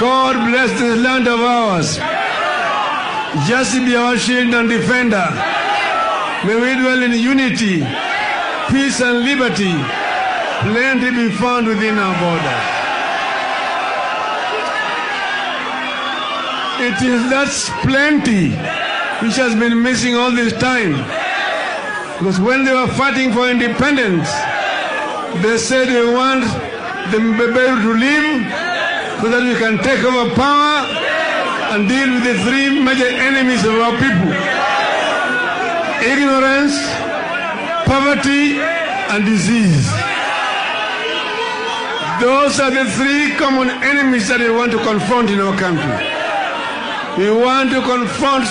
God bless this land of ours. Just be our shield and defender. May we dwell in unity, peace and liberty. Plenty be found within our borders. It is that plenty which has been missing all this time. Because when they were fighting for independence, they said we want the people to live so that we can take over power and deal with the three major enemies of our people: ignorance, poverty, and disease. Those are the three common enemies that we want to confront in our country. We want to confront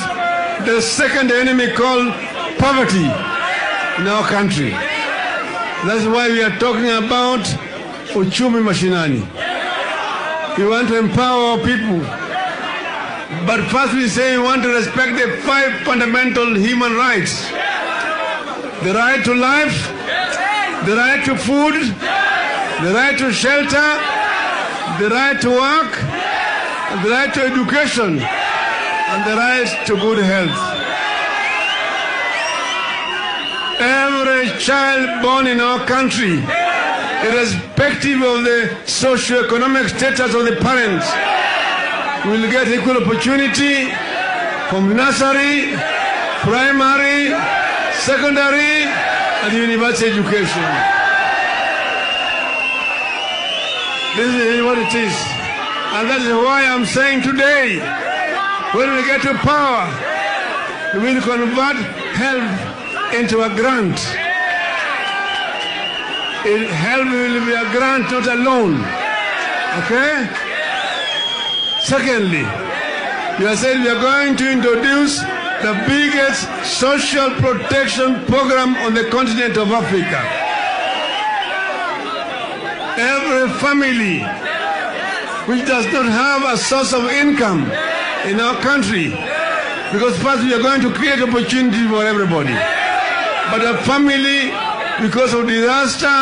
the second enemy called poverty in our country. That's why we are talking about uchumi mashinani. We want to empower our people. But first we say we want to respect the 5 fundamental human rights: the right to life, the right to food, the right to shelter, the right to work, the right to education, and the right to good health. Every child born in our country, irrespective of the socio-economic status of the parents, will get equal opportunity from nursery, primary, secondary, and university education. This is what it is. And that is why I'm saying today, when we get to power, we will convert help into a grant. Help will be a grant, not a loan. Okay? Secondly, we have said we are going to introduce the biggest social protection program on the continent of Africa. Every family which does not have a source of income in our country, because first we are going to create opportunity for everybody. But a family, because of disaster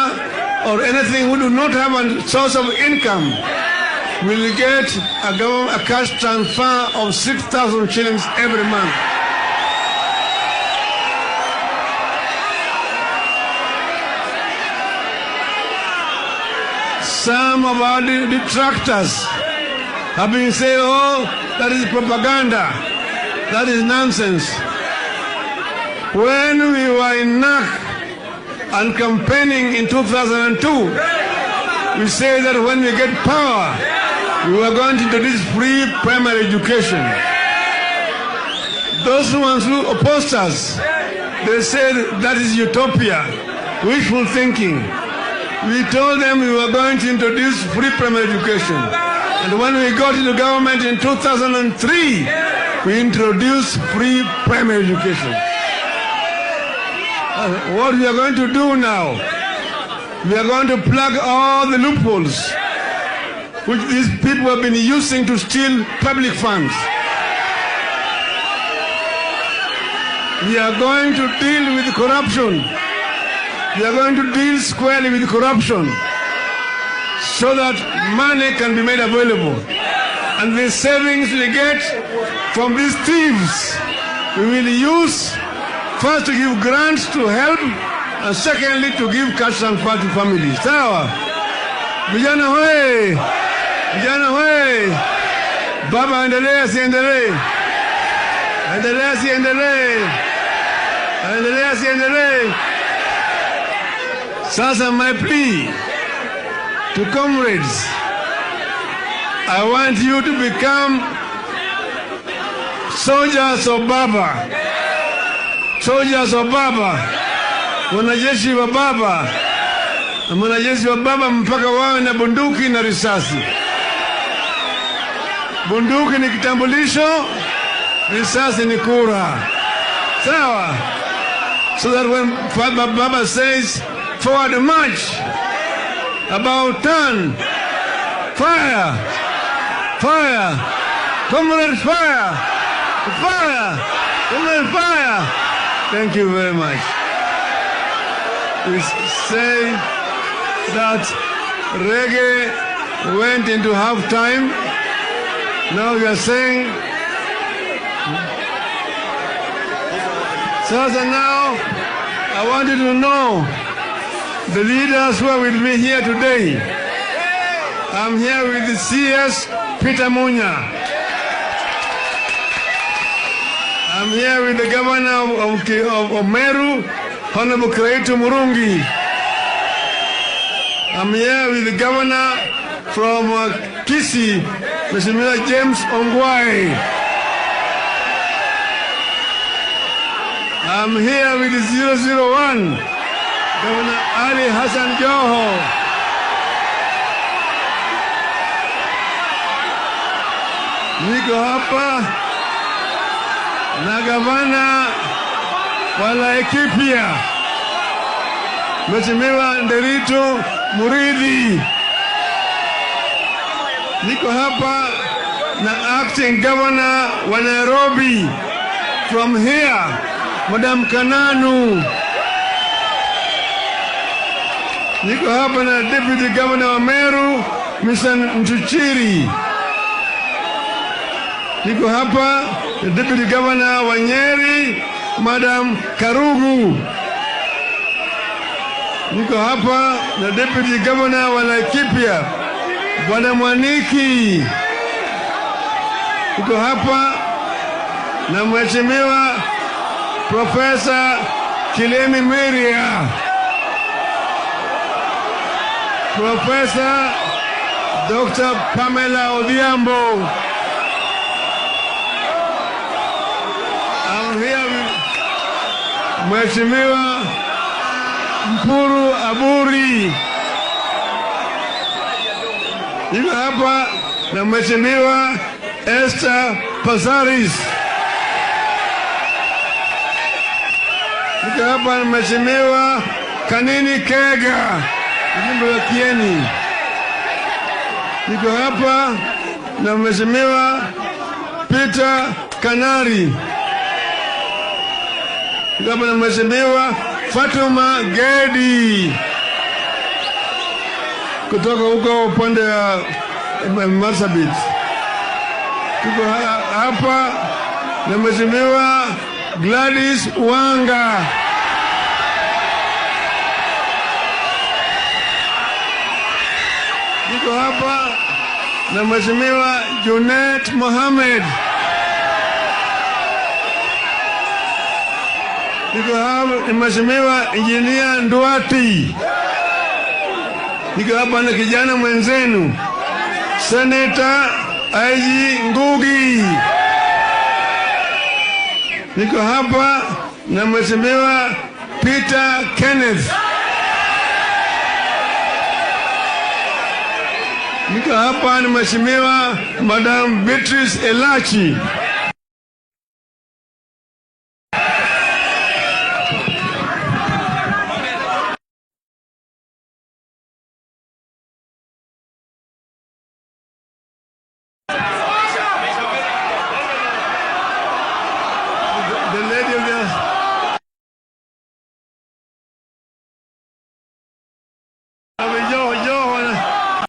or anything, who do not have a source of income, will get a cash transfer of 6,000 shillings every month. Some of our detractors have been saying, oh, that is propaganda, that is nonsense. When we were in NAC and campaigning in 2002, we said that when we get power, we were going to introduce free primary education. Those ones who opposed us, they said that is utopia, wishful thinking. We told them we were going to introduce free primary education. And when we got into government in 2003, we introduced free primary education. What we are going to do now, we are going to plug all the loopholes which these people have been using to steal public funds. We are going to deal with corruption. We are going to deal squarely with corruption so that money can be made available. And the savings we get from these thieves, we will use first to give grants to help, and secondly to give cash transfer to families. Sawa? Vijana hoye! Vijana hoye! Baba endelea siendelee! Endelea siendelee! Endelea siendelee! Sasa my plea to comrades, I want you to become soldiers of Baba. Soldiers of Baba, wanajeshi wa Baba, na wanajeshi wa Baba mpaka wawe na bunduki na risasi. Bunduki ni kitambulisho, risasi ni kura. Sawa? So that when Baba says, forward march, about turn, fire, fire, comrades fire, fire, comrades fire. Thank you very much. We say that reggae went into halftime Now you are saying, so now I want you to know the leaders who are with me here today. I'm here with the CS Peter Munya. I'm here with the governor of Meru, Honorable Kiraitu Murungi. I'm here with the governor from Kisii, Mr. James Ongwae. I'm here with the 001, Governor Ali Hassan Joho. Niko hapa na gavana wa Laikipia, Mheshimiwa Nderitu Muridhi. Niko hapa na acting governor wa Nairobi from here, Madam Kananu. Niko hapa na deputy governor wa Meru, Mr. Mchuchiri. Niko hapa na deputy governor wa Nyeri, Madam Karugu. Niko hapa na deputy governor wa Laikipia, Bwana Mwaniki. Niko hapa na Mheshimiwa Profesa Kilemi Miria, Profesa Dr. Pamela Odhiambo. I'm here with Mheshimiwa Mpuru Aburi. Niko hapa na Mheshimiwa Esther Pasaris. Niko hapa na Mheshimiwa Kanini Kega, jimbo la Kieni. Niko hapa na Mheshimiwa Peter Kanari. Niko hapa na Mheshimiwa Fatuma Gedi kutoka huko upande wa Marsabit. Tuko hapa na Mheshimiwa Gladys Wanga. Niko hapa na Mheshimiwa Junet Mohamed. Niko hapa na Mheshimiwa Engineer Nduati. Niko hapa na kijana mwenzenu Senator Aiji Ngugi. Niko hapa na Mheshimiwa Peter Kenneth. Niko hapa na Mheshimiwa Madam Beatrice Elachi.